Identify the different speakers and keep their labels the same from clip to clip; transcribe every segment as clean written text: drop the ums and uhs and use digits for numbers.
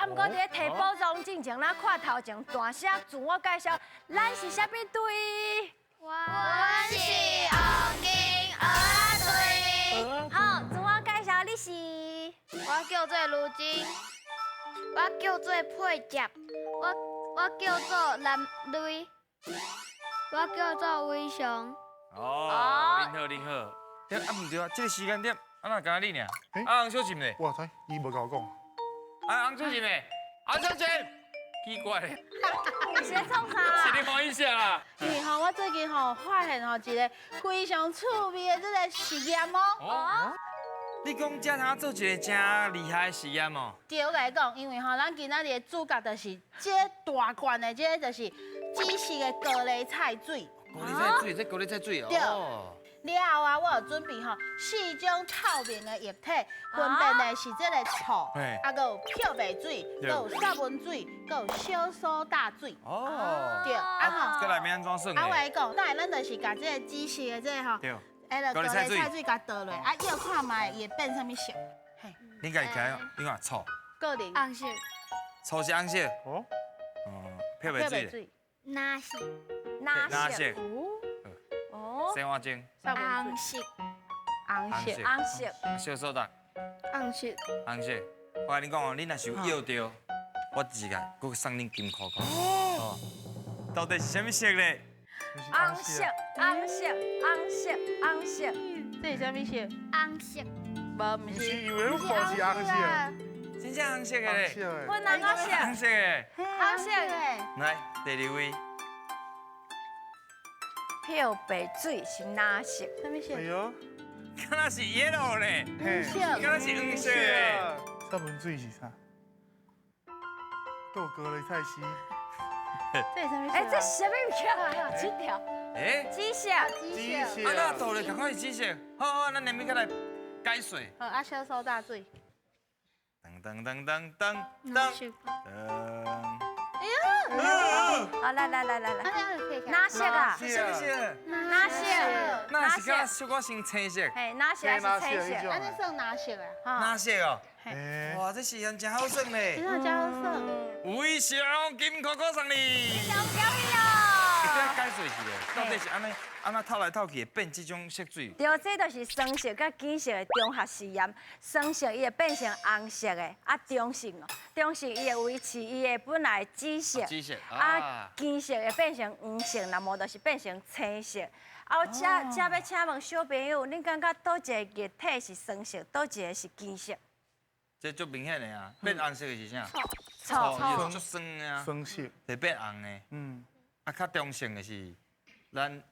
Speaker 1: 啊，毋過佇咧提寶藏進前，咱看頭前大聲自我介紹，咱是啥物隊？
Speaker 2: 阮是黃金蚵仔隊。
Speaker 1: 好，自我介紹，你是？
Speaker 2: 我叫做盧真，我叫做佩杰，我叫做藍蕊，我叫做偉雄。
Speaker 3: 哦，恁好恁好。對啊，毋對啊，這個時間點，啊哪敢你爾？啊，洪小琴咧？
Speaker 4: 我知，伊無共我講。
Speaker 3: 啊，洪小琴咧？洪小琴，奇怪咧。
Speaker 1: 你是咧創啥？
Speaker 3: 是你歡喜啥啦？
Speaker 5: 因為吼，我最近吼發現吼一個非常趣味的這個實驗哦。
Speaker 3: 哦。你講這通做一個真厲害的實驗哦？
Speaker 5: 對，我共你講，因為吼，咱今仔日的主角就是這大罐的，這個就是紫色的高麗菜水。
Speaker 3: 高麗菜水，這高麗菜水哦。
Speaker 5: 對。了後啊，我有準備吼四種透明的液體，分別呢是這個醋，啊，閣有漂白水，閣有殺蚊水，閣有小蘇打水。
Speaker 3: 哦。
Speaker 5: 對，啊吼。
Speaker 3: 這內面按怎算？
Speaker 5: 啊，我共你講，等下咱就是共這個紫色的這個吼，彼个高麗菜水共倒落，啊，搖看覓伊會變啥物色？嘿。
Speaker 3: 你家己開，你看醋。
Speaker 5: 個人。
Speaker 2: 紅色。
Speaker 3: 醋是紅色。哦。哦，漂白水。
Speaker 2: 藍色。
Speaker 1: 藍色。
Speaker 3: 哦。洗碗精。
Speaker 2: 紅色。
Speaker 5: 紅色。
Speaker 1: 紅色。
Speaker 3: 小蘇打。
Speaker 2: 紅色。
Speaker 3: 紅色。我共你講哦，你若是有搖著，我直接閣送恁金箍箍。哦。到底是啥物色咧？
Speaker 1: 紅色，紅色，紅色，紅色。
Speaker 5: 這是啥物色？
Speaker 2: 紅色。
Speaker 5: 無，毋是。
Speaker 4: 以為我是紅色。
Speaker 3: 真正紅色的咧。
Speaker 1: 阮紅色。
Speaker 3: 紅色的。
Speaker 1: 紅色的。
Speaker 3: 來，第二位。
Speaker 1: 漂白水是藍色？
Speaker 5: 啥物色？
Speaker 4: 哎喲，
Speaker 3: 敢若是 yellow 咧？
Speaker 5: 黃色。
Speaker 3: 敢若是黃色的。
Speaker 4: 殺蚊水是啥？豆高麗菜絲。
Speaker 5: 這是啥物色？
Speaker 1: 哎，這是啥物物件啊？這條。
Speaker 3: 哎，
Speaker 1: 紫色。
Speaker 5: 紫色。
Speaker 3: 啊，那倒咧，仝款是紫色。好好，咱連面過來解說。
Speaker 5: 好，啊，小蘇打水。
Speaker 3: 噔噔噔噔噔噔。
Speaker 5: 哎呀！
Speaker 1: 好，來來來來來。藍色啊？
Speaker 3: 啥物色？
Speaker 1: 藍色？
Speaker 3: 那是敢小可先青色？
Speaker 1: 嘿，藍色還是青色？
Speaker 5: 按呢算藍色啊？
Speaker 3: 藍色哦。哇，這實驗真好耍咧！
Speaker 5: 真正真好耍。
Speaker 3: 偉雄金箍箍送你。
Speaker 1: 偉雄恭喜哦！
Speaker 3: 欸，解說一下，到底是按呢按怎透來透去會變這種色水？
Speaker 1: 對，這就是酸色佮鹼色的綜合實驗。酸色伊會變成紅色的，啊中性哦，中性伊會維持伊的本來紫色，
Speaker 3: 紫色
Speaker 1: 啊鹼色會變成黃色，那無就是變成青色。啊，我這這欲請問小朋友，恁感覺佗一個液體是酸色，佗一個是鹼色？
Speaker 3: 這足明顯的啊，變紅色的是啥？
Speaker 1: 醋，
Speaker 3: 醋，足酸的啊。
Speaker 4: 酸色。
Speaker 3: 會變紅的。啊，較中性的是咱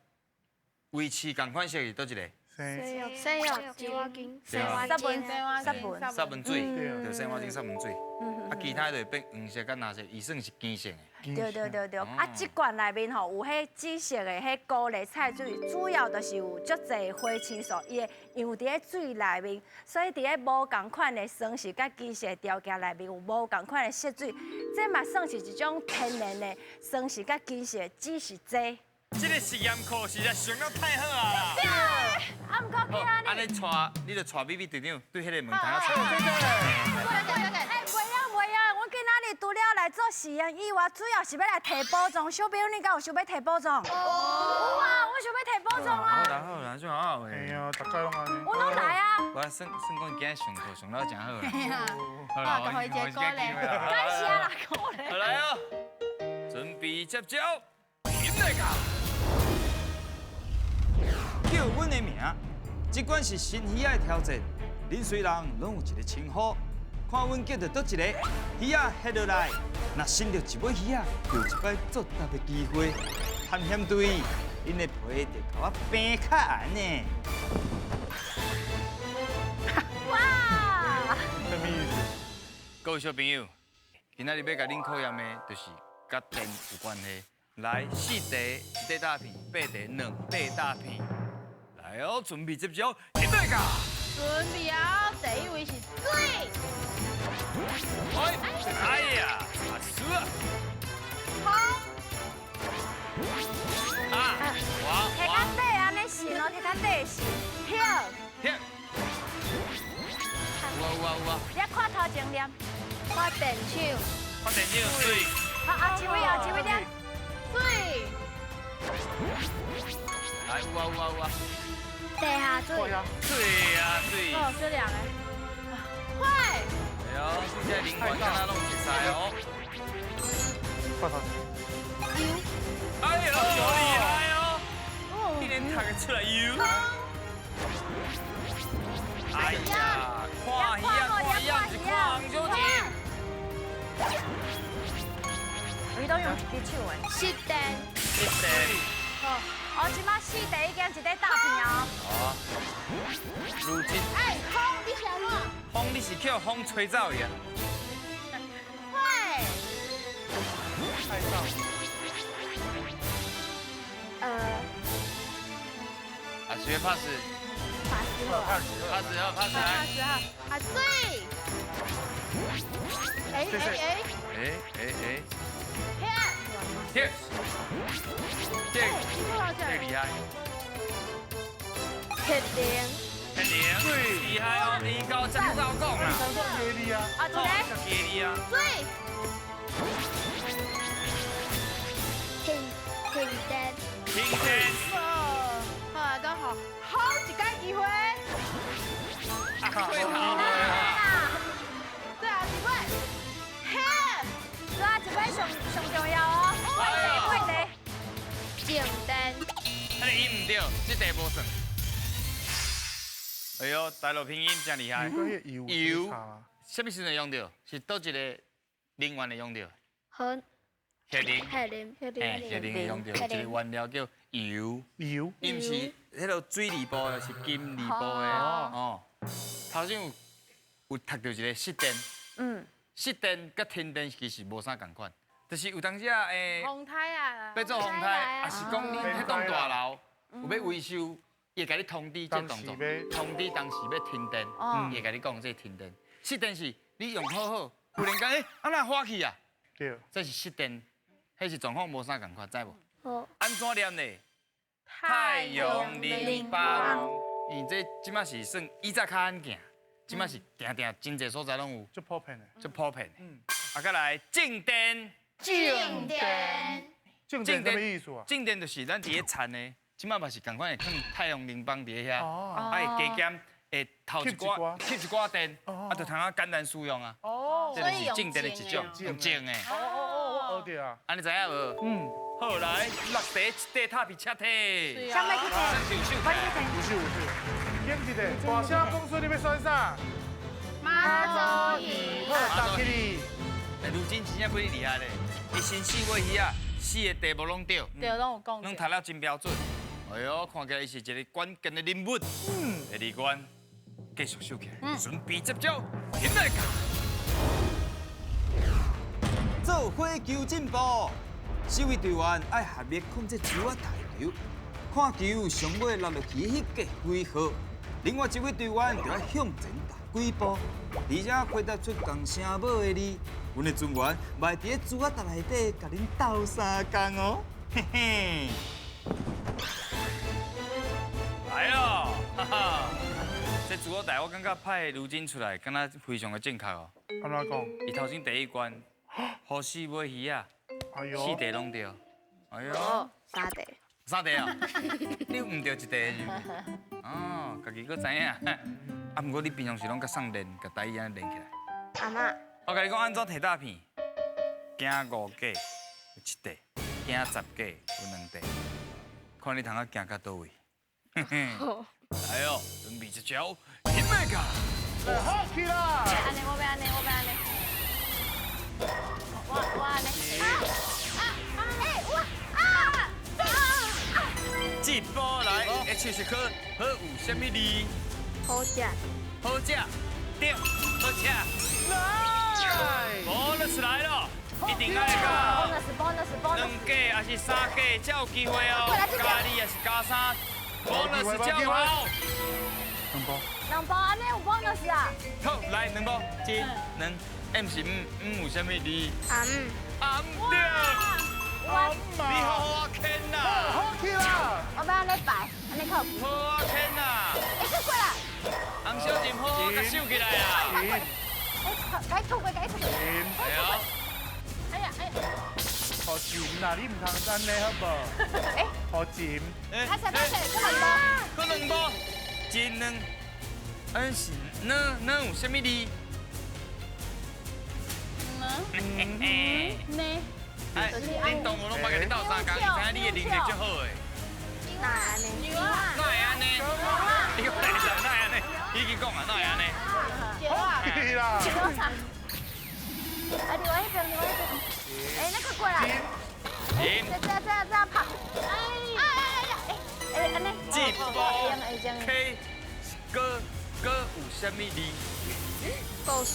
Speaker 3: 維持仝款色是佗一個？
Speaker 2: 洗碗精，
Speaker 3: 洗碗
Speaker 1: 殺蚊，殺蚊，
Speaker 3: 殺蚊水，對，洗碗精、殺蚊水。啊，其他就會變黃色佮藍色，伊算是鹼性的。
Speaker 1: 對對對對，啊，這罐內面吼有彼紫色的彼高麗菜水，主要就是有足濟花青素，伊會溶佇咧水內面，所以佇咧無仝款的酸性佮鹼性的條件內面有無仝款的色水，這嘛算是一種天然的酸性佮鹼性的指示劑。
Speaker 3: 這個實驗課實在上得太好啊！
Speaker 1: 對，啊，毋過今仔日，
Speaker 3: 按呢帶，你就帶美美隊長對彼個門頭仔。
Speaker 1: 哎，袂用袂用，阮今仔日除了來做實驗以外，主要是欲來提寶藏。小朋友，你敢有想欲提寶藏？有啊，我想欲提寶藏啊！
Speaker 3: 好啦好啦，真好的。
Speaker 4: 哎呀，逐家攏按呢。
Speaker 1: 阮攏來啊！
Speaker 3: 我算算講今日上課上了真好啦。
Speaker 5: 好啦，予伊一個鼓勵。
Speaker 1: 感謝啦，鼓勵。
Speaker 3: 好來哦，準備接招，準備到。叫阮的名，這款是新魚仔的挑戰。恁雖人攏有一個稱呼，看阮叫著佗一個魚仔翕落來，若伸著一尾魚仔，就有一擺作答的機會。探險隊，𪜶的皮就共我平較按呢。
Speaker 1: 哇！
Speaker 4: 啥物意思？
Speaker 3: 各位小朋友，今仔日欲共恁考驗的，就是佮電有關係。來，四題一塊大片，八題兩塊大片。來哦，準備接招，準備到。
Speaker 5: 準備哦，第一位是水。
Speaker 3: 哎，哎呀，啊輸啊！
Speaker 5: 好。
Speaker 3: 啊，哇。
Speaker 1: 提較短按呢線哦，提較短線，跳。
Speaker 3: 跳。有啊有啊有啊。
Speaker 1: 你看頭前念，看
Speaker 2: 电手。
Speaker 6: 发电厂水。
Speaker 1: 好，啊，一位啊，一位点。
Speaker 5: 水。
Speaker 6: 来，有啊有啊有啊。
Speaker 2: 地下水。
Speaker 6: 水啊水。
Speaker 1: 哦，这两个。
Speaker 5: 会。
Speaker 6: 哎呦，这人员敢若拢熟似哦。
Speaker 4: 快跑！
Speaker 6: 哎呦，厉害哦！竟然读得出来油。哎呀，看鱼啊，看鱼啊，不是看红小姐。
Speaker 1: 伊都用一支手的。
Speaker 2: 失电。
Speaker 6: 失电。
Speaker 1: 哦，哦，这马四地已经一个大片哦。
Speaker 6: 哦。如今。
Speaker 5: 哎，风你是按怎？
Speaker 6: 风你是叫风吹走去啊？
Speaker 5: 会。
Speaker 4: 太燥。
Speaker 6: 啊，是要拍死。
Speaker 2: 拍死
Speaker 6: 好，拍死好，拍死来。
Speaker 5: 拍死好，啊水。哎哎哎。
Speaker 6: 哎哎哎。
Speaker 5: 天。
Speaker 6: 天。这这厉害。
Speaker 2: 铁铃。
Speaker 6: 铁铃。厉害哦，你高真够讲啊。
Speaker 1: 啊，一个。
Speaker 6: 给你啊。
Speaker 5: 水。
Speaker 2: 停停电。
Speaker 6: 停电。
Speaker 5: 好，啊，刚好，好一个机会。
Speaker 6: 啊，对头。
Speaker 5: 对啊，一位。嘿。
Speaker 1: 对啊，一位上上重要哦。配对
Speaker 2: 配对。静电。
Speaker 6: 那个音唔对，这题无算。哎呦，大陆拼音真厉害。油，什么时阵用到？是佗一个能源会用到？
Speaker 2: 好。
Speaker 6: 核能。
Speaker 2: 核能。
Speaker 6: 嘿，核能会用到一个原料叫油。
Speaker 4: 油。
Speaker 6: 伊毋是彼个水字部的，是金字部的哦。头先有读到一个失电。嗯。失电佮停电其实无啥仝款，就是有当时啊，诶。
Speaker 5: 风台啊。
Speaker 6: 欲做风台，抑是讲你彼栋大楼有欲维修。伊会共你通知这动作，通知当时欲停电，伊会共你讲这停电。失电是你用好好，忽然间欸，啊哪火去啊？
Speaker 4: 对，
Speaker 6: 这是失电，彼是状况无啥仝款，知无？
Speaker 2: 好。
Speaker 6: 按怎念呢？太阳能板，因这这马是算以前较罕见，这马是定定真济所在拢有。
Speaker 4: 足普遍的。
Speaker 6: 足普遍的。嗯。啊，再来静电。
Speaker 2: 静电。
Speaker 4: 静电什么意思啊？
Speaker 6: 静电就是咱伫咧田的。这马嘛是仝款会放太阳能板伫遐，啊会加减会透一寡，吸一寡电，啊就通啊简单使用啊。
Speaker 5: 哦，
Speaker 6: 这就是静电的一种，用静的。
Speaker 4: 哦哦哦，学著啊。
Speaker 6: 按呢知影无？嗯。好来，六题一块塔皮切体。
Speaker 1: 啥物去
Speaker 6: 听？
Speaker 4: 有手有手。拣一个，大声讲出你欲选啥？
Speaker 2: 妈祖鱼。
Speaker 4: 好，答起你。
Speaker 6: 如今真正比你厉害咧，伊先四尾鱼仔，四个题目拢对。
Speaker 5: 对，拢有讲。
Speaker 6: 拢读了真标准。哎呦，看起来伊是一个关键的人物。嗯，第二关继续收起来，准备接招，起来！
Speaker 3: 做火球进步，四位队员爱合力控制球仔台球，看球上尾落落去彼个几号，另外一位队员就爱向前踏几步，而且回答出仝声母的字，阮的队员嘛会伫咧珠仔台内底共恁斗相共哦，嘿嘿。
Speaker 6: 来咯，哈哈！这珠仔台我感觉派如今出来，敢若非常的正确哦。
Speaker 4: 按怎讲？
Speaker 6: 伊头先第一关，予四尾鱼仔，四题拢对。哎呦，
Speaker 2: 三题。
Speaker 6: 三题啊？你有毋对一题是毋是？哦，家己阁知影。啊，毋过你平常时拢佮送练，共台语按呢练起来。
Speaker 2: 阿嬷。
Speaker 6: 我共你讲，按怎提大片？行五格有一块，行10格有2块，看你通啊行到佗位。来哦，准备接招，起码噶。
Speaker 4: 好起啦！
Speaker 1: 按呢，我欲按呢，我欲按呢。我按呢。啊啊！哎，我啊啊！
Speaker 6: 这波来，会试试看，好有啥物字？
Speaker 2: 好食。
Speaker 6: 好食，对，好食。
Speaker 4: 来
Speaker 6: ，bonus 来了，一定爱到。
Speaker 1: bonus，bonus，bonus。
Speaker 6: 两个还是三个才有机会哦。加二还是加三？bonus 才有。
Speaker 4: 两包。
Speaker 1: 两包，按呢有 bonus 啊？
Speaker 6: 好，来两包，一、两，M 是五，五有啥物字？
Speaker 2: 阿姆。
Speaker 6: 阿姆对。
Speaker 4: 阿姆。
Speaker 6: 你好好牵呐。
Speaker 4: 好起啦。
Speaker 1: 我欲按呢摆，按呢靠。
Speaker 6: 好好牵呐。
Speaker 1: 哎，过来。
Speaker 6: 洪小姐，好好共收起来啦。
Speaker 1: 該吐過，該吐過。
Speaker 6: 哎呀，
Speaker 5: 哎呀哎呀，
Speaker 4: 好尖啦，你毋通按呢好無？
Speaker 1: 哎，
Speaker 4: 好尖。
Speaker 3: 哎，
Speaker 1: 拍攝拍攝，閣兩步。
Speaker 3: 閣兩步，一兩，嗯是呢呢有啥物字？
Speaker 5: 呢呢。
Speaker 3: 哎，恁同學攏捌共你鬥相共，知影你的能力足好的。
Speaker 1: 哪會按呢？
Speaker 3: 哪會按呢？你講哪會按呢？你去講啊，哪會按呢？
Speaker 4: 好去啦。
Speaker 1: 啊，另外一邊，另外一邊。哎，那個過來。
Speaker 3: 停。
Speaker 1: 這樣這樣這樣跑。哎哎哎哎哎，按呢。
Speaker 3: 一步 K 哥哥有啥物字？
Speaker 2: 故事。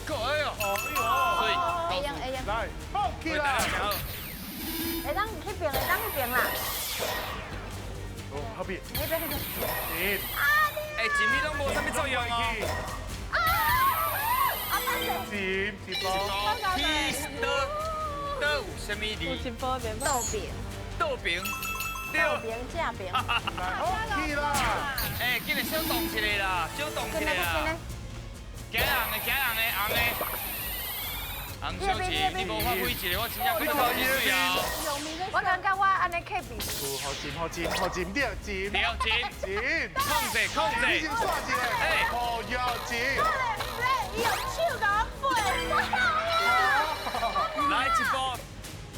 Speaker 3: 哎呦，所以
Speaker 1: 會用會用。
Speaker 4: 來，好起啦。
Speaker 1: 會當去邊，會當去邊啦。
Speaker 4: 哦，後邊。
Speaker 1: 那邊那邊。
Speaker 3: 哎，前面攏無啥物作用哦。
Speaker 1: 啊！
Speaker 4: 前一步。
Speaker 3: T 的的有啥物字？
Speaker 2: 豆饼。
Speaker 3: 豆饼。
Speaker 1: 豆饼正饼。
Speaker 4: 好起啦。
Speaker 3: 哎，今日小動一下啦，小動一下啦。行紅的，行紅的，紅的。紅小姐，你無發揮一個，我真正看到你水啊！
Speaker 1: 我感覺我按呢客比。
Speaker 4: 好尖，好尖，好尖對，尖。
Speaker 3: 對，尖。
Speaker 4: 尖。
Speaker 3: 控制，控制。
Speaker 4: 你先刷一個。哎，好要尖。
Speaker 5: 伊用手共我背。
Speaker 3: 來一步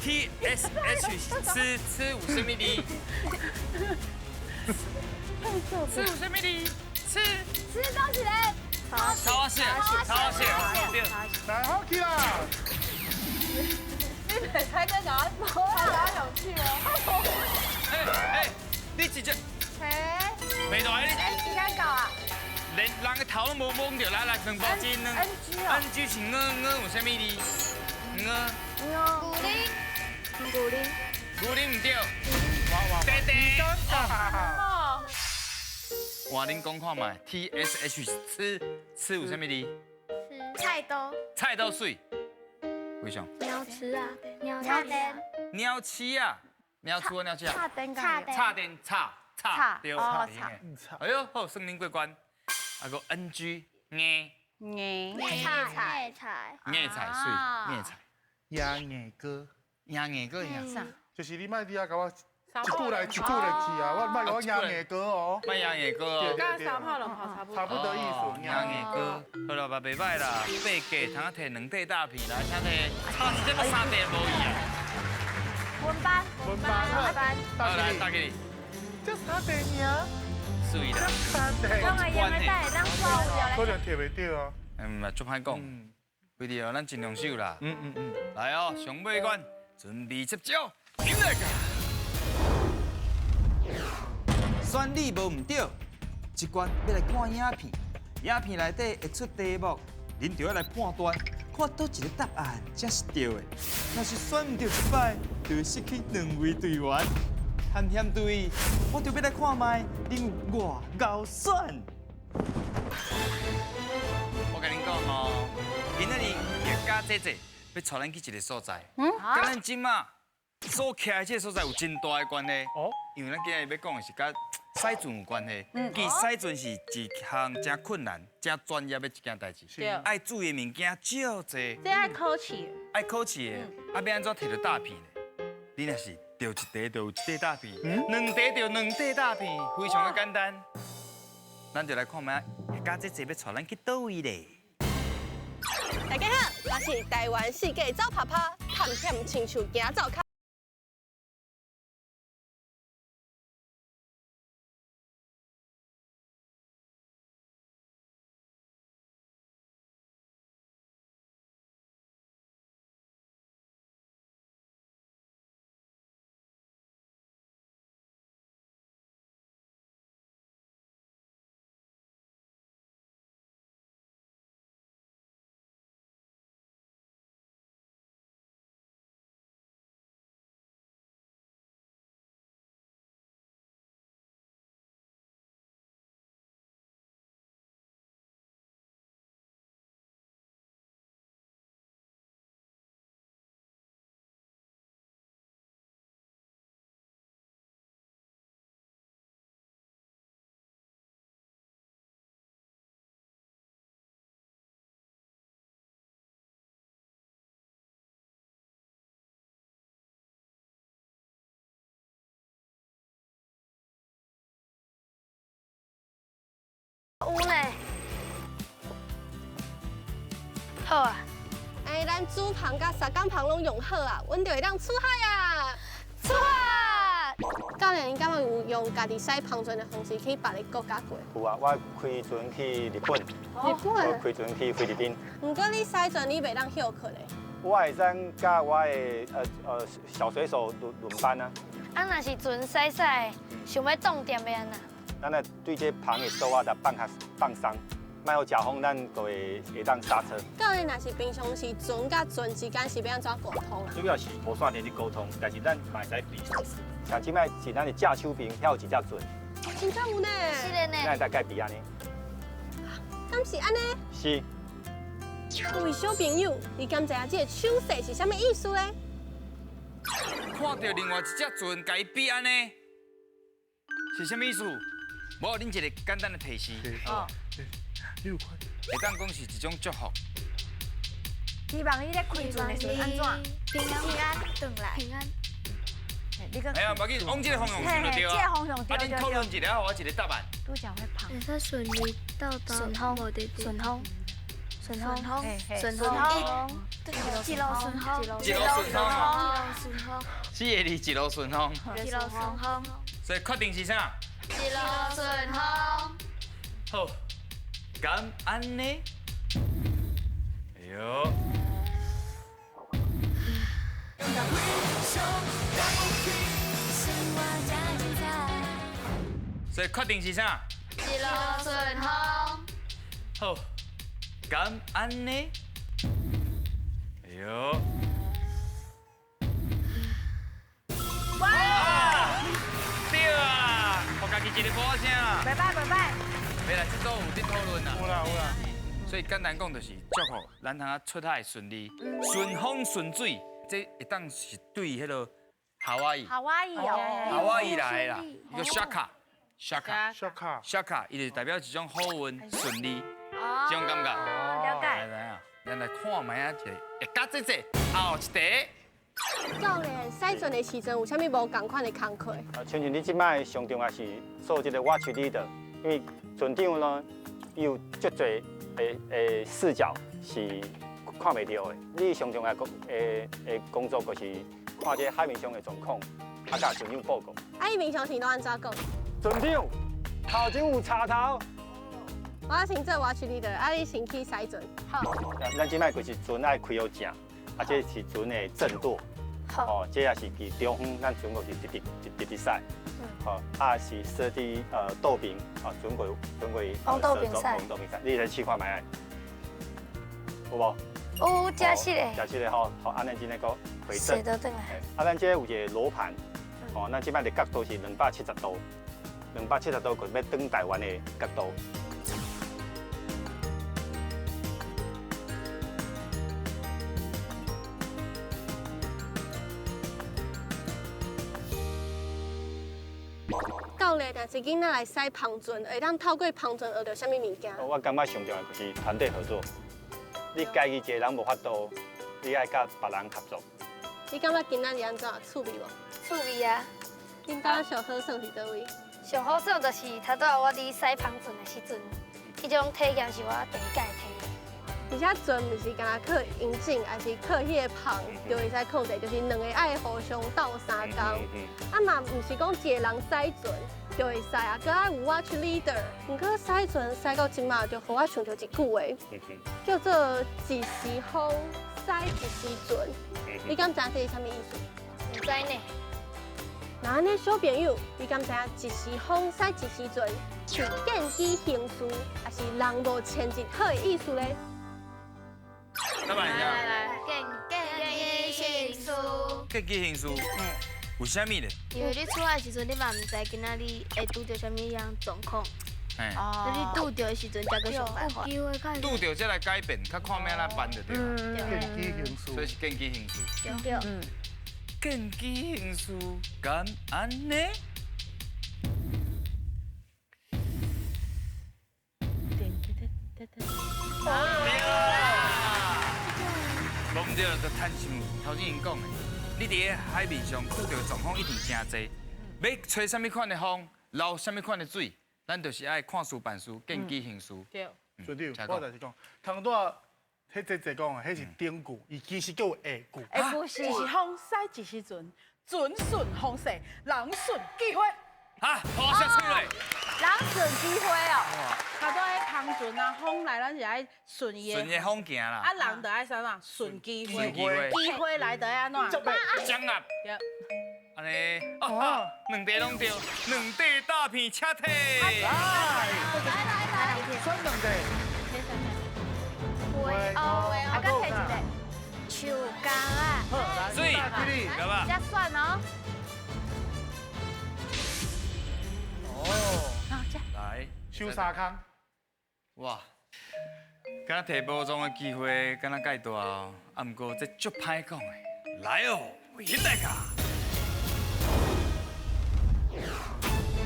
Speaker 3: ，T S H 吃吃有啥物字？吃有啥物字？吃。
Speaker 1: 吃東西咧。
Speaker 3: 草仔線，草仔線，對。
Speaker 4: 來，好起啦！
Speaker 5: 你袂使阁共我好有趣哦。
Speaker 3: 哎哎，你直接，袂大你。
Speaker 1: 哎，時間到啊！
Speaker 3: 連人的頭攏無摸著，來來，兩步進兩。
Speaker 1: N G 哦。
Speaker 3: N G 是鵝，鵝有啥物字？鵝。
Speaker 1: 鵝。
Speaker 2: 牛奶。牛奶。
Speaker 3: 牛奶毋對。弟弟。换恁讲看覓，T S H 吃吃有啥物字？
Speaker 2: 吃菜刀。
Speaker 3: 菜刀水。为啥？
Speaker 2: 鸟吃啊，鸟叉电。
Speaker 3: 鸟鼠啊，鸟鼠啊，鸟鼠啊。
Speaker 1: 插电。
Speaker 3: 插电，插插对，
Speaker 1: 插。
Speaker 3: 哎呦，好，算恁过关。啊个 N G 硬
Speaker 5: 硬
Speaker 2: 菜菜
Speaker 3: 硬菜水硬菜。
Speaker 4: 鸭硬哥。
Speaker 3: 鸭硬哥啥？
Speaker 4: 就是你莫伫遐共我。一句來一句來去啊！我莫共我贏硬哥哦，
Speaker 3: 莫贏硬哥哦，
Speaker 5: 佮三炮兩炮差不多，
Speaker 4: 差不多意思。
Speaker 3: 贏硬哥，好啦，嘛袂歹啦，八格通啊摕兩塊大片來，請摕，差一點仔三塊無去啊。
Speaker 1: 分班，
Speaker 4: 分班，
Speaker 1: 分班。
Speaker 3: 好來，打給你。
Speaker 4: 這三塊爾。
Speaker 3: 水啦。
Speaker 4: 三塊。
Speaker 1: 講會用的，會當刷有來。
Speaker 4: 可能摕袂著啊。
Speaker 3: 嗯，嘛足歹講，規定咱盡量手啦。來哦，上尾關，準備接招，進來。選你無毋對，這關欲來看影片，影片內底會出題目，恁就要來判斷，看佗一個答案才是對的。若是選毋對一擺，就會失去兩位隊員。探險隊，我就欲來看覓恁有偌𠢕選。
Speaker 6: 我共恁講哦，今仔日葉家姐姐欲帶咱去一个所在，佮咱這馬所徛的這个所在有真大的關係。哦，因為咱今日欲講的是佮洗船有關係。其實洗船是一項誠困難、誠專業的一件代誌，愛注意的物件少濟。
Speaker 5: 這愛考試。
Speaker 6: 愛考試的，啊，欲按怎摕著大片呢？你若是著一塊就有一塊大片，兩塊就兩塊大片，非常的簡單。咱就來看覓家姐姐欲帶咱去佗位咧。
Speaker 7: 大家好，我是台灣四界走趴趴，探險親像行灶跤。
Speaker 2: 好啊。
Speaker 7: 哎，咱主帆佮捒港帆拢用好啊，阮就会当出海啊！
Speaker 2: 出海！
Speaker 7: 教练，你敢有用家己驶帆船的方式去别个国家过？
Speaker 8: 有啊，我开船去日本，
Speaker 7: 日本，
Speaker 8: 我开船去菲律宾。
Speaker 7: 毋过你驶船，你袂当歇困的。
Speaker 8: 我会使佮我的小水手轮轮班啊。
Speaker 2: 啊，若是船驶驶，想欲冻点欲按怎？
Speaker 8: 咱来对这帆的索仔来放较放松，莫予食风，咱就会会当刹车。
Speaker 7: 教练，若是平常时船佮船之间是欲按怎沟通啊？
Speaker 8: 主要是无线电去沟通，但是咱嘛会使比。像这摆是咱的驾手边，遐有一只船。
Speaker 7: 真正有呢。
Speaker 2: 是的呢。
Speaker 8: 咱会大概比按呢？
Speaker 7: 敢是按呢？
Speaker 8: 是。
Speaker 7: 各位小朋友，你敢知影这个手势是啥物意思咧？
Speaker 6: 看到另外一只船，共伊比按呢，是啥物意思？无，恁一个简单的提示。
Speaker 1: 哦。
Speaker 6: 会当讲是一种祝福。
Speaker 1: 希望伊咧开船的时阵按怎？
Speaker 2: 平安，转来。平安。
Speaker 6: 哎呀，无要紧，往这个方向想就对啊。
Speaker 1: 这个方向对。
Speaker 6: 啊，恁讨论一下，予我一个答案。
Speaker 1: 拄则会胖。
Speaker 2: 会使顺利到达目的地。顺风。顺风。顺风。一路顺风。
Speaker 6: 一路顺风。
Speaker 2: 一路顺风。
Speaker 6: 四个字，一路顺风。
Speaker 2: 一路顺风。
Speaker 6: 所以确定是啥？
Speaker 2: 一路顺风。
Speaker 6: 好，敢按呢？哎呦！所以确定是啥？
Speaker 2: 一路顺风。
Speaker 6: 好，敢按呢？哎呦！哇！对啊，予家己一个鼓声啦。
Speaker 1: 袂歹袂歹。
Speaker 6: 袂啦，这组有伫讨论啦。
Speaker 4: 有啦有啦。
Speaker 6: 所以简单讲就是祝福咱通啊出海顺利，顺风顺水。这会当是对彼个夏威夷。
Speaker 1: 夏威夷哦。
Speaker 6: 夏威夷来的啦，伊叫 Shaka。
Speaker 4: Shaka。
Speaker 6: Shaka，伊就代表一种好运顺利，这种感觉。
Speaker 1: 了解。
Speaker 6: 来啊，咱来看觅啊一个，会加这这后一题。
Speaker 7: 教练，驶船的时阵有啥物无仝款的工课？
Speaker 8: 啊，亲像你这摆上重要是做这个 watch leader，因为船长呢，伊有足济的视角是看袂到的。你上重要的工作就是看这海面上的状况，啊，共船长报告。
Speaker 7: 啊，伊平常时拢按怎讲？
Speaker 8: 船长，头前有插头。
Speaker 7: 我先做 watch leader，啊，你先去驶船。
Speaker 2: 好。
Speaker 8: 咱这摆就是船爱开好正，啊，这是船的正舵。
Speaker 2: 好。
Speaker 8: 哦，这也是伫中风，咱船就是直直直直驶。好，啊是设伫舵柄，啊船过船过。
Speaker 2: 往舵柄驶。
Speaker 8: 往舵柄驶，你来试看觅啊？有无？
Speaker 2: 有，真实的。
Speaker 8: 真实的吼，好，按呢这个回正。
Speaker 2: 倒转来。
Speaker 8: 啊，咱这有一个罗盘，哦，咱这摆的角度是270度，270度就是欲转台湾的角度。
Speaker 7: 教练，若是囡仔来驶帆船，会当透过帆船学著啥物物件？
Speaker 8: 我感觉上重要就是团队合作。你家己一个人无法度，你爱佮别人合作。
Speaker 7: 你感觉今仔日按怎？趣味无？
Speaker 2: 趣味啊！
Speaker 7: 恁感觉上好耍伫佗位？
Speaker 2: 上好耍就是头拄仔我伫驶帆船的时阵，彼种体验是我第一摆体验。
Speaker 7: 而且船毋是干焦靠引擎，还是靠彼个帆就会使控制，就是两个爱互相斗相共。啊嘛，毋是讲一个人驶船就会使啊，阁爱有 watch leader。毋过驶船驶到这马，就予我想著一句话，叫做一时风驶一时船。你敢知影这是啥物意思？
Speaker 2: 毋知呢。
Speaker 7: 那按呢，小朋友，你敢知影一时风驶一时船是见机行事，抑是人无千日好的意思咧？
Speaker 6: 来来
Speaker 2: 来，见机行事。
Speaker 6: 见机行事，有啥物咧？
Speaker 2: 因为你出海的时阵，你嘛毋知今仔日会拄著啥物样状况。那你拄著的时阵才阁想办法。
Speaker 6: 拄著才来改变，较看欲按怎办就对。
Speaker 4: 见机行事。
Speaker 6: 所以是见机行事。
Speaker 2: 对。
Speaker 6: 见机行事，敢按呢？对啦，无毋对，就亲像头前𪜶讲的，你伫咧海面上拄著状况一定真济，欲吹啥物款的风，流啥物款的水，咱就是爱看事办事，见机行事。
Speaker 5: 对。
Speaker 4: 船长，我就是讲，头拄仔彼姐姐讲的，彼是顶句，伊其实阁有下句。
Speaker 1: 下句是
Speaker 5: 就是风驶一时阵，船顺风势，人顺机会。
Speaker 6: 哈，好，下出来。
Speaker 1: 人顺机会哦。
Speaker 5: 差不多彼帆船啊，风来咱是爱顺伊的。
Speaker 6: 顺伊的风行啦。
Speaker 5: 啊，人就爱啥物？顺机会。
Speaker 6: 顺机会。
Speaker 5: 机会来就爱按怎？
Speaker 6: 掌压。
Speaker 5: 对。
Speaker 6: 按呢，哦，两块拢对，两块大片请提。
Speaker 4: 来，
Speaker 2: 来来来，
Speaker 4: 选两块。
Speaker 1: 啊，阁提一个。
Speaker 2: 树干啊。
Speaker 4: 好，来，
Speaker 6: 水，好吧。
Speaker 1: 才选哦。
Speaker 4: 哦。
Speaker 1: 好，这。
Speaker 6: 来，
Speaker 4: 收三空。
Speaker 6: 哇，敢若提宝藏的机会，敢若介大哦。啊，毋过这足歹讲的。来哦，起来卡。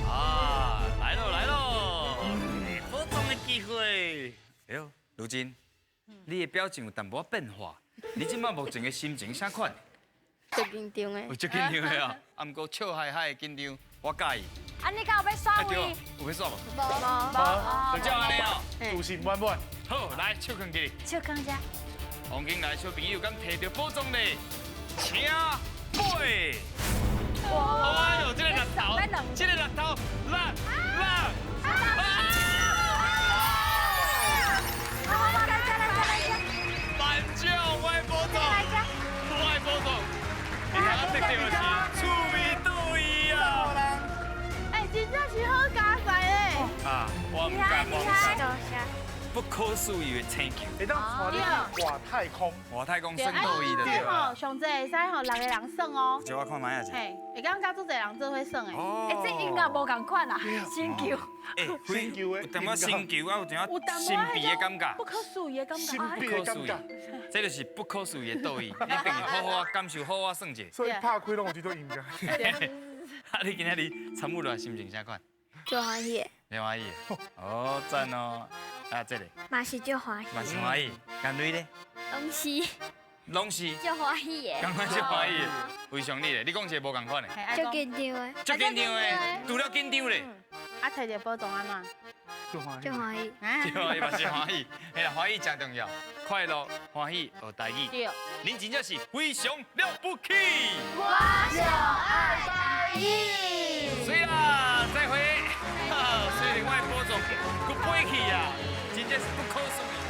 Speaker 6: 啊，来咯来咯，宝藏的机会。哎呦，如今你的表情有淡薄仔变化，你这摆目前的心情啥款？
Speaker 2: 足紧张的。
Speaker 6: 有足紧张的啊，啊，毋过笑嗨嗨的紧张，我佮意。
Speaker 1: 啊，你敢有欲选位？
Speaker 6: 有欲选无？
Speaker 2: 无无。
Speaker 6: 就照按呢哦。
Speaker 4: 自信满满。
Speaker 6: 好，来手囥起。
Speaker 1: 手囥遮。
Speaker 6: 王经来小朋友敢提著宝藏咧？请飞。哎呦，这个六头，这个六头，六六。万将我的宝藏，我的宝藏，你通得到的是趣味倒位啊！
Speaker 5: 哎，真正是好佳哉咧！
Speaker 6: 啊，我毋敢，我毋敢。不可思议的星球，
Speaker 4: 会当带你去外太空，
Speaker 6: 外太空算倒位的对
Speaker 5: 吼，上济会使吼六个人耍哦。
Speaker 6: 借我看觅啊者。
Speaker 5: 嘿，会感觉足济人做伙耍的。
Speaker 6: 哦。
Speaker 1: 欸，这音乐无仝款啊，星球。
Speaker 6: 欸，
Speaker 4: 星球的，
Speaker 6: 有淡薄星球啊，有淡薄神秘的感觉。
Speaker 5: 不可思议的感觉。
Speaker 4: 神秘的感觉。
Speaker 6: 这就是不可思议的倒位，你等于好好感受，好好耍者。
Speaker 4: 所以拍开拢有这种音乐。
Speaker 6: 啊，你今仔日参与落来心情啥款？
Speaker 2: 足欢喜。
Speaker 6: 足欢喜。哦，赞哦。啊，这个。
Speaker 2: 嘛是足欢喜。
Speaker 6: 嘛是欢喜。甘蕊咧？
Speaker 2: 拢是。
Speaker 6: 拢是。
Speaker 2: 足欢喜的。
Speaker 6: 感觉足欢喜的。非常你咧，你讲一个无仝款的。
Speaker 2: 足紧张的。
Speaker 6: 足紧张的，除了紧张咧。
Speaker 5: 啊，提著宝藏按怎？
Speaker 4: 足欢
Speaker 2: 喜。足欢喜。
Speaker 6: 足欢喜嘛是欢喜，嘿啦，欢喜真重要，快乐欢喜学台语。
Speaker 5: 对。
Speaker 6: 恁真正是非常了不起。
Speaker 2: 我上爱台语。
Speaker 6: 水啦，再会。虽然我的宝藏阁飞去啊，真正是不可思议。